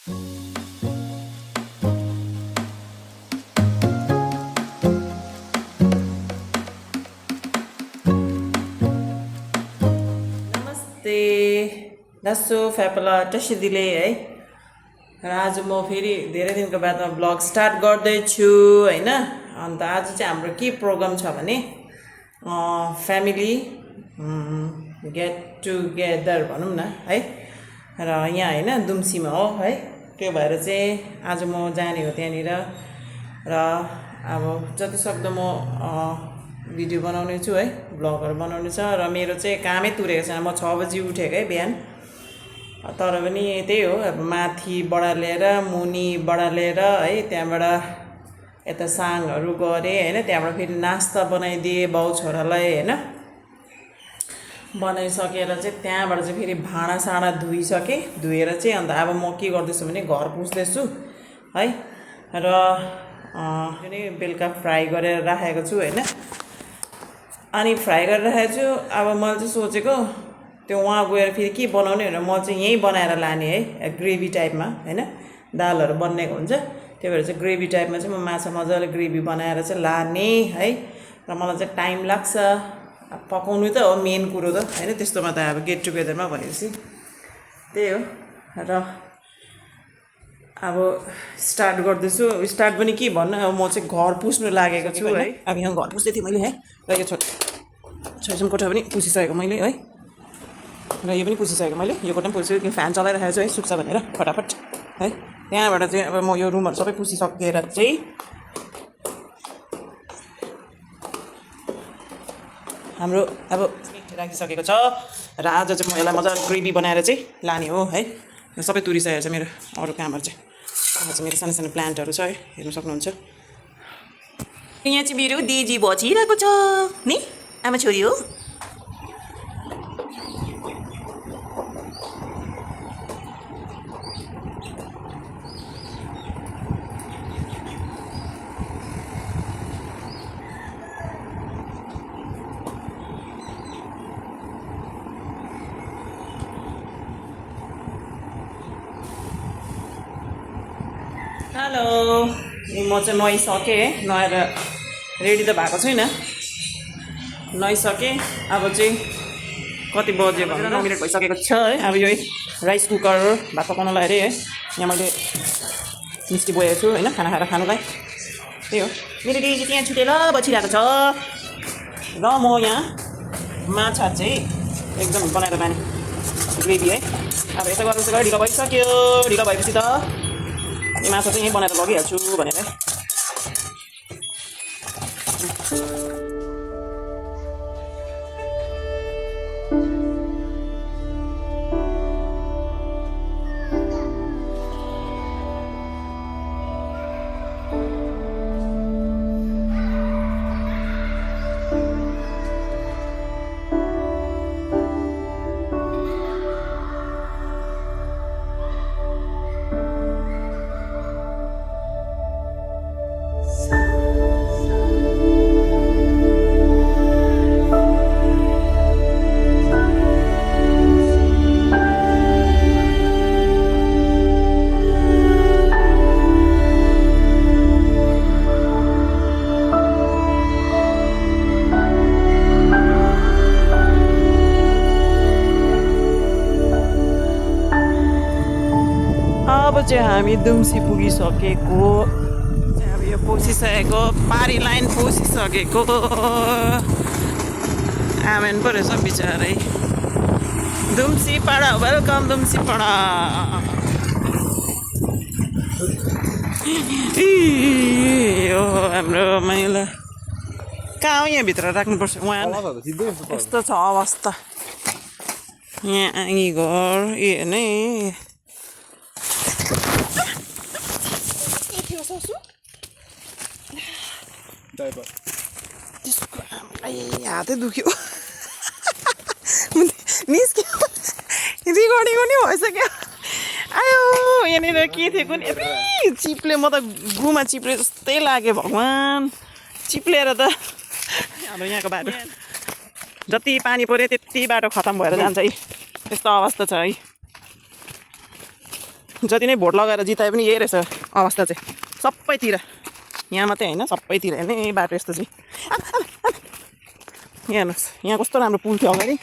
नमस्ते दासु फ्यापला टसिदिले है र आज म फेरि धेरै दिनको बादमा ब्लग स्टार्ट गर्दैछु हैन। अन्त आज चाहिँ हाम्रो के प्रोग्राम छ भने फ्यामिली गेट टुगेदर भनौँ न है। र यहाँ हैन दुम्सीमा हो है। त्यो भएर चाहिँ आज म जाने हो त्यहाँनिर र अब जतिसक्दो म भिडियो बनाउने छु है, ब्लगहरू बनाउने छ। र मेरो चाहिँ कामै तुरेको छैन। म 6 बजी उठेको है बिहान, तर पनि त्यही हो अब माथि बढालेर मुनि बढालेर है, त्यहाँबाट यता साङहरू गरेँ हैन। त्यहाँबाट फेरि नास्ता बनाइदिएँ बाउ छोरालाई हैन। बनाइसकेर चाहिँ त्यहाँबाट चाहिँ फेरि भाँडासाँडा धोइसकेँ। धोएर चाहिँ अन्त अब म के गर्दैछु भने घर पुस्दैछु है। र जुनै बेलुका फ्राई गरेर राखेको छु हैन। अनि फ्राई गरेर राखेको छु। अब मैले चाहिँ सोचेको त्यो वहाँ गएर फेरि के बनाउने भनेर म चाहिँ यहीँ बनाएर लाने है, ग्रेभी टाइपमा हैन। दालहरू बनिएको हुन्छ, त्यही भएर चाहिँ ग्रेभी टाइपमा चाहिँ म माछा मजाले ग्रेभी बनाएर चाहिँ लाने है। र मलाई चाहिँ टाइम लाग्छ पकाउनु त हो मेन कुरो त हैन। त्यस्तोमा त अब गेट टुगेदरमा भनेपछि त्यही हो। र अब स्टार्ट गर्दैछु। स्टार्ट पनि के भन्नु, अब म चाहिँ घर पुस्नु लागेको छु है। अब यहाँ घर पुस्दै थिएँ मैले है। र यो छोरीसम्म कोठा पनि पुसिसकेको मैले है। र यो पनि पुसिसकेको मैले, यो कोठा पनि पुसिसकेको। यो फ्यान चलाइरहेको छु है सुक्छ भनेर फटाफट है। त्यहाँबाट चाहिँ अब म यो रुमहरू सबै पुसिसकेर चाहिँ हाम्रो अब राखिसकेको छ। र आज चाहिँ म यसलाई मजाले ग्रेभी बनाएर चाहिँ लाने हो है। यो सबै तुरिसकेको छ मेरो अरू कामहरू चाहिँ। आज चाहिँ मेरो सानो सानो प्लान्टहरू छ है, हेर्नु सक्नुहुन्छ। यहाँ चाहिँ मेरो दिदी बचिरहेको छ नि, आमा छोरी हो। हेलो, म चाहिँ नुहाइसकेँ। नुहाएर रेडी त भएको छैन, नुहाइसकेँ। अब चाहिँ कति बज्यो भनेर 9 मिनट भइसकेको छ है। अब यो राइस कुकर भात पकाउनलाई अरे है। यहाँ मैले मिस्टी बोकेको छु होइन, खाना खाएर खानुलाई। त्यही हो, मेरो दिदी त्यहाँ छुटेर बसिरहेको छ। र म यहाँ माछा चाहिँ एकदम बनाएर लाने ग्रेभी है। अब यसो गरेर ढिलो भइसक्यो। ढिलो भएपछि त यो माछा चाहिँ यहीँ बनाएर लगिहाल्छु भनेर है। अब चाहिँ हामी दुम्सी पुगिसकेको। अब यो पसिसकेको, पारी लाइन पसिसकेको। आमेन पो रहेछ बिचारै। दुम्सी पाडा, वेलकम दुम्सी पाडा। यो हाम्रो महिला कहाँ हो, यहाँभित्र राख्नुपर्छ उहाँ। यस्तो छ अवस्था यहाँ आँगी घर। ए नै त्यसको हामीलाई हातै दुख्यो। निस्क्यो, रिकर्डिङ पनि भइसक्यो। आयो यहाँनिर के थियो कुन यति चिप्ले, म त गुमा चिप्ले जस्तै लाग्यो। भगवान् चिप्लेर त हाम्रो यहाँको बाटो जति पानी पऱ्यो त्यति बाटो खतम भएर जान्छ है। त्यस्तो अवस्था छ है। जति नै भोट लगाएर जिताए पनि यही रहेछ अवस्था चाहिँ सबैतिर यहाँ मात्रै होइन सबैतिर हेर्ने बाटो यस्तो चाहिँ यहाँ हेर्नुहोस् यहाँ कस्तो राम्रो पुल थियो अगाडि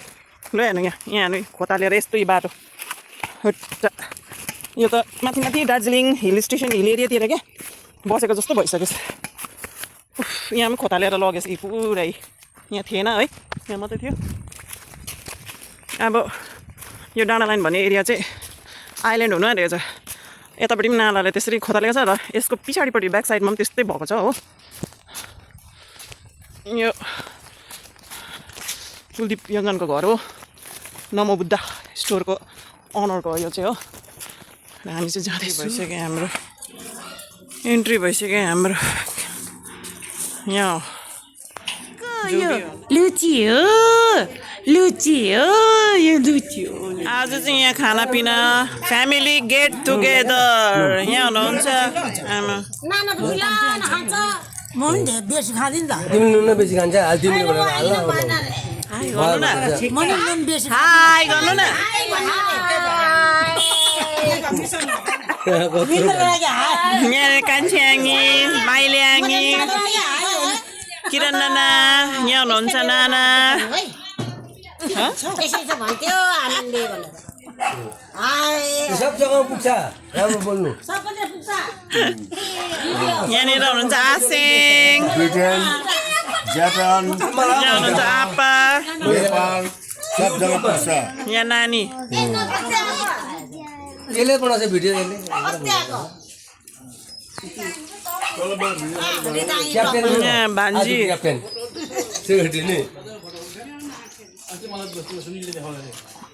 ल हेर्नु यहाँ हेर्नु खोतालेर यस्तो बाटो यो त माथि माथि दार्जिलिङ हिल स्टेसन हिल एरियातिर क्या बसेको जस्तो भइसकेछ यहाँ पनि खोतालेर लगेछ कि पुरै यहाँ थिएन है यहाँ मात्रै थियो अब यो डाँडा लाइन भन्ने एरिया चाहिँ आइल्यान्ड हुनु आँटेको छ यतापट्टि पनि नालाले त्यसरी खोतालेको छ र यसको पछाडिपट्टि ब्याक साइडमा पनि त्यस्तै भएको छ हो यो कुलदीप योजनको घर हो नमो बुद्ध स्टोरको अनरको यो चाहिँ हो र हामी चाहिँ जाँदै भइसक्यो हाम्रो इन्ट्री भइसक्यो हाम्रो यहाँ लुची हो यो लुची हो आज चाहिँ यहाँ खानापिना फ्यामिली गेट टुगेदर यहाँ हुनुहुन्छ आमा म पनि बेसी खाँदिन त तिमीले नुन बेसी खान्छ हाल तिमीले भनेर हाल गर्नु न म नि नुन बेसी हाई गर्नु न यहाँ कान्छी आङ्गी माइली आङ्गी किरण नाना यहाँ हुनुहुन्छ नाना सब जग्गा पुग्छ राम्रो बोल्नु यहाँनिर हुनुहुन्छ आसेङ जापान यहाँ हुनुहुन्छ आपा नेपाल सब जग्गा पुग्छ यहाँ नानी यसले बनाउँछ भिडियो यसले यहाँ भान्जी क्याप्टेन सेक्रेटरी नि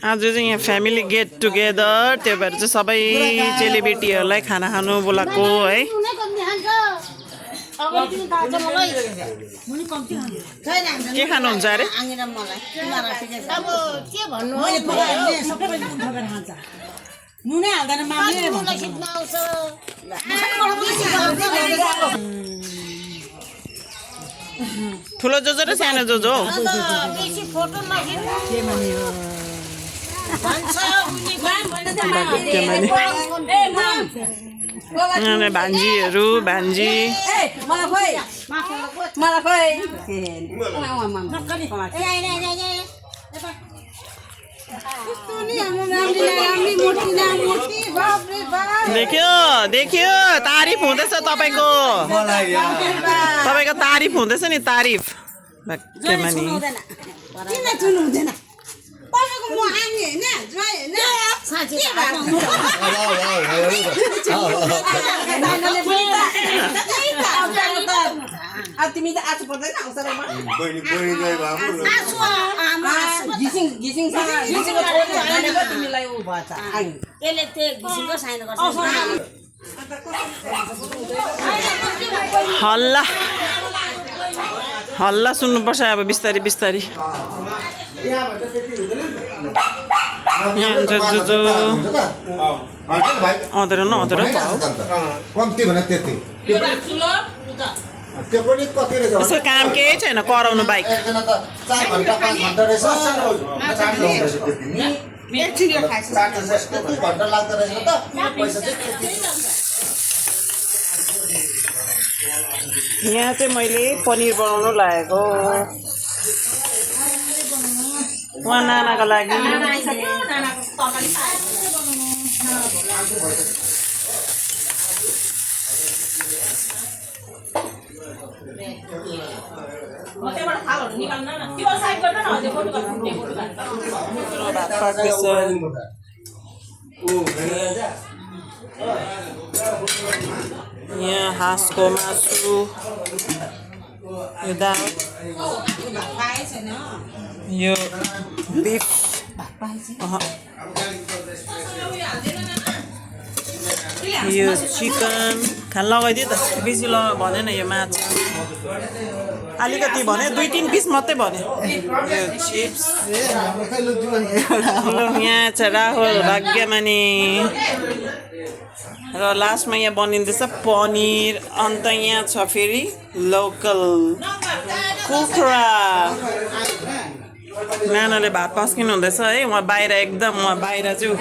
आज चाहिँ यहाँ फ्यामिली गेट टुगेदर त्यो भएर चाहिँ सबै चेलीबेटीहरूलाई खाना खानु बोलाएको है के खानुहुन्छ अरे नुनै हाल्दैन ठुलो जोजो र सानो जोजो हौ भान्जीहरू भान्जी देख्यो देख्यो तारिफ हुँदैछ तपाईँको तारिफ हुँदैछ नि तारिफ तिमी त आँसु पर्दैन तिमीलाई ऊ भएछ हल्ला हल्ला सुन्नुपर्छ अब बिस्तारी बिस्तारी यहाँ हुन्छ जो अँधेर न अँधेर कम्ती भने त्यति यसको काम केही छैन कराउनु बाइक यहाँ चाहिँ मैले पनिर बनाउनु लागेको उहाँ नानाको लागि यहाँ हाँसको मासु यो दाल यो बिफ यो चिकन खान लगाइदियो त बेसी भनेन यो माछा अलिकति भने 2-3 पिस मात्रै भने यो चिप्स यहाँ छ राहुल भाग्यमानी र लास्टमा यहाँ बनिँदैछ पनिर अन्त यहाँ छ फेरि लोकल कुखुरा नानाले भात पस्किनु हुँदैछ है उहाँ बाहिर एकदम उहाँ बाहिर चाहिँ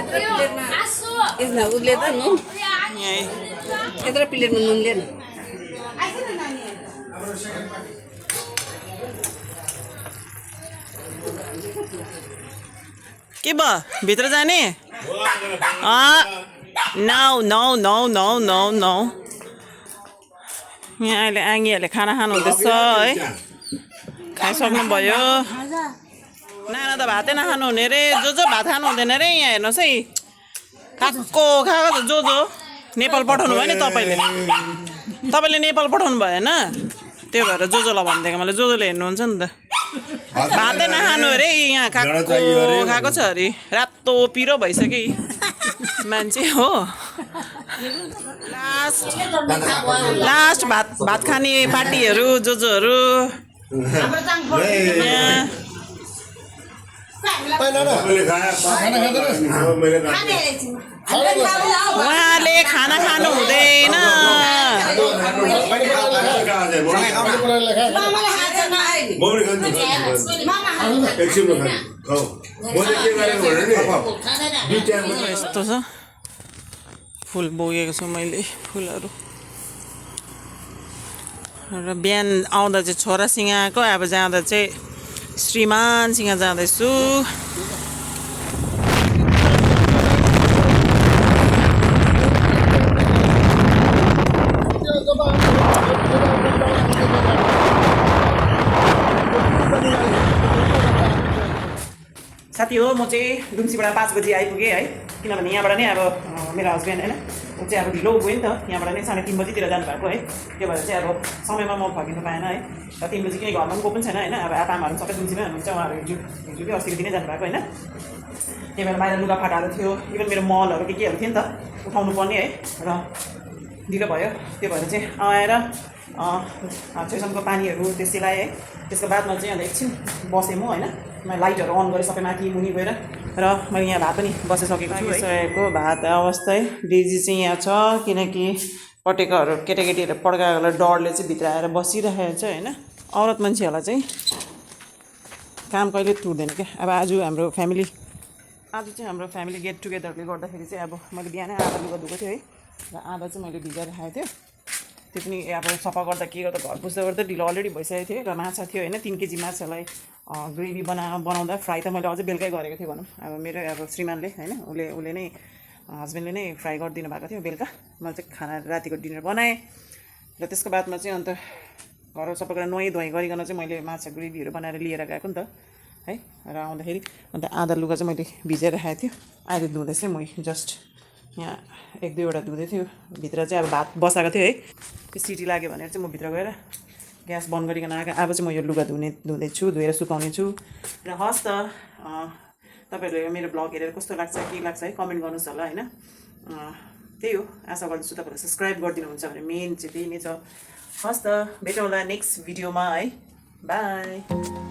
यसमा उसले त नुन यहीँ यत्रो प्लेटमा नुन लिएन के भयो भित्र जाने नौ नौ नौ नौ नौ नौ यहाँ अहिले आङ्गीहरूले खाना खानु हुँदैछ है खाइसक्नु भयो नाना त भातै नखानु हुने रे जो भात खानु हुँदैन रे यहाँ हेर्नुहोस् है खाएको खाएको जो नेपाल पठाउनु भयो नि तपाईँले नेपाल पठाउनु भएन त्यो भएर जोजोलाई भनिदिएको मैले जोजोले हेर्नुहुन्छ नि त भातै नखानु अरे यहाँ खाएको छ अरे रातो पिरो भइसक्यो मान्छे हो लास्ट भात खाने पार्टीहरू जोजोहरू उहाँले खाना खानु हुँदैन यस्तो छ फुल बोकेको छु मैले फुलहरू र बिहान आउँदा चाहिँ छोरासँग आएको अब जाँदा चाहिँ श्रीमानसँग जाँदैछु साथी हो म चाहिँ दुम्सीबाट 5 बजी आइपुगेँ है किनभने यहाँबाट नै अब मेरो हस्बेन्ड होइन ऊ चाहिँ अब ढिलो गयो नि त यहाँबाट नै 3:30 बजीतिर जानुभएको है त्यो भएर चाहिँ अब समयमा म फर्किनु पाएन है र 3 बजी किन घरमा गएको पनि छैन होइन अब आपामाहरू सबै दुम्सीमै हुनुहुन्छ उहाँहरू हिजो कि अस्तिको दिनै जानुभएको होइन त्यही भएर बाहिर लुगाफाटाहरू थियो इभन मेरो मलहरू केहरू थियो नि त उठाउनु पर्ने है र ढिलो भयो त्यो भएर चाहिँ आएर छेउसम्मको पानीहरू त्यसैलाई है त्यसको बादमा चाहिँ अन्त एकछिन बसेँ म होइन मैले लाइटहरू अन गरेँ सबै माथि मुनि गएर र मैले यहाँ भात पनि बसिसकेको छु सकेको भात अवस्था है डेजी चाहिँ यहाँ छ किनकि पटेकाहरू केटाकेटीहरू पड्काएकोलाई डरले चाहिँ भित्र आएर बसिरहेको छ होइन औरत मान्छेहरूलाई चाहिँ काम कहिले टुट्दैन क्या अब आज हाम्रो फ्यामिली गेट टुगेदरले गर्दाखेरि चाहिँ अब मैले बिहानै आधा लुगा धुएको थिएँ है र आधा चाहिँ मैले भिजाएर राखेको थियो त्यो पनि अब सफा गर्दा के गर्दा घर पुस्दा गर्दा ढिलो अलरेडी भइसकेको थियो र माछा थियो होइन 3 केजी माछालाई ग्रेभी बनाउँदा फ्राई त मैले अझै बेलुकै गरेको थिएँ भनौँ अब मेरो अब श्रीमानले होइन उसले नै हस्बेन्डले नै फ्राई गरिदिनु भएको थियो बेलुका मैले चाहिँ खाना रातिको डिनर बनाएँ र त्यसको बादमा चाहिँ अन्त घर सबै कुरा नुहाइ धुवाइ गरिकन चाहिँ मैले माछा ग्रेभीहरू बनाएर लिएर गएको नि त है र आउँदाखेरि अन्त आधा लुगा चाहिँ मैले भिजाएर राखेको थियो अहिले धुँदैछ म जस्ट यहाँ 1-2 वटा धुँदै थियो भित्र चाहिँ अब भात बसाएको थियो है त्यो सिटी लाग्यो भनेर चाहिँ म भित्र गएर ग्यास बन्द गरिकन आएको अब चाहिँ म यो लुगा धुँदैछु धोएर सुकाउने छु र हस् त तपाईँहरूले मेरो ब्लग हेरेर कस्तो लाग्छ के लाग्छ है कमेन्ट गर्नुहोस् होला होइन त्यही हो आशा गर्दछु तपाईँहरूले सब्सक्राइब गरिदिनुहुन्छ भने मेन चाहिँ त्यही नै छ हस् त भेटौँला नेक्स्ट भिडियोमा है बाई